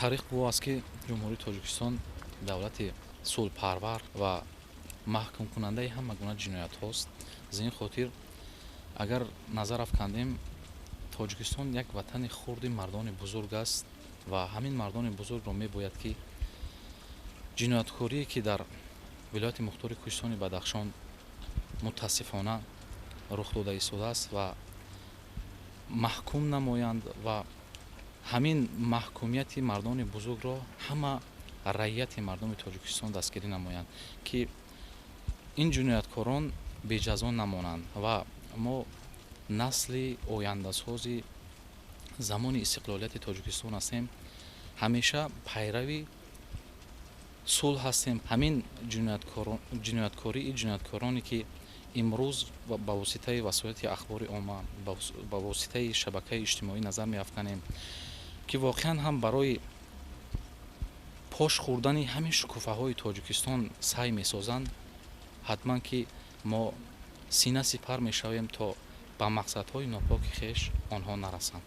Таърих гувоҳ аст, ки Ҷумҳурии Тоҷикистон давлати сулҳпарвар ва маҳкумкунандаи ҳама гуна ҷиноятҳост. Аз ин хотир, агар назар афкандем, Тоҷикистон як ватани хурди мардони бузург аст ва ҳамин мардони бузургро мебояд, ки ҷинояткорие, ки дар Вилояти Мухтори Кӯҳистони Бадахшон мутаассифона рух дода истодааст, ва маҳкум намоянд ва ҳамин маҳкумияти мардони бузургро ҳама раияти мардуми Тоҷикистон дастгирӣ намоянд, ки ин ҷинояткорон беҷазо намонанд ва мо насли ояндасози замони истиқлолияти Тоҷикистон ҳастем, ҳамеша пайрави сулҳ ҳастем. Ҳамин ҷинояткории ҷинояткороне, ки имрӯз ба воситаи васоити ахбори омма, ба воситаи шабакаи иҷтимоӣ назар меафканем, ки воқеан ҳам барои пош хӯрдани ҳамин шукуфаҳои Тоҷикистон саъй месозанд, ҳатман ки мо сина сипар мешавем, то ба мақсадҳои нопоки хеш онҳо нарасанд.